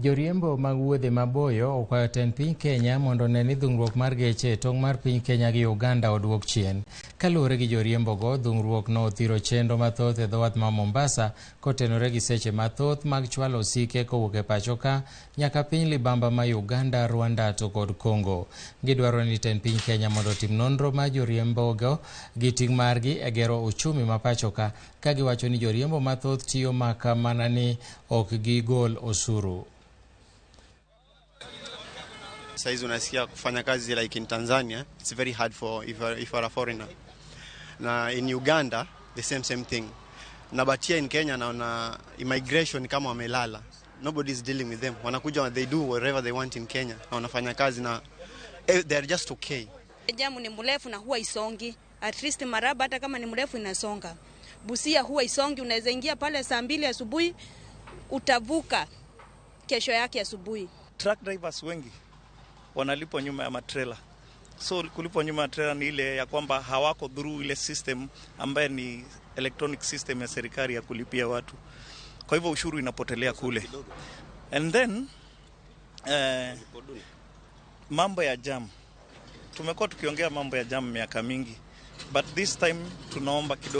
Joriembo mag wuodhe maboyo okwayo tend piny Kenya mondo one ni dhungruok mar geche e tong' mar piny Kenya gi Uganda oduok chien. Kaluwore gi joriembogo, dhungruok no othiro chenro mathoth e dho wath ma Mombasa kotenore gi seche mathoth mag chwalo osike kowuok e pacho ka nyaka piny libamba ma Uganda, Rwanda to kod Congo. Gidwaro ni tend piny Kenya mondo otim nonro mar joriembogo gi ting' margi e gero uchumi ma pacho ka, ka giwacho ni joriembo mathoth tiyo maka mana ni ok gigol osuru. Saizi unasikia kufanya kazi like in Tanzania, it's very hard for if you are a foreigner. Na in Uganda the same thing. Na but here in Kenya naona immigration kama wamelala. Nobody is dealing with them. Wanakuja, they do whatever they want in Kenya. Na wanafanya kazi na they are just okay. Jamu ni mrefu na huwa isongi. At least Maraba hata kama ni mrefu inasonga. Busia huwa isongi, unaweza ingia pale saa 2 asubuhi, utavuka kesho yake asubuhi. Truck drivers wengi wanalipwa nyuma ya matrela. So kulipwa nyuma ya trela ni ile ya kwamba hawako through ile system ambaye ni electronic system ya serikali ya kulipia watu. Kwa hivyo ushuru inapotelea kule. And then mambo ya jam, tumekuwa tukiongea mambo ya jam miaka mingi, but this time tunaomba kidogo.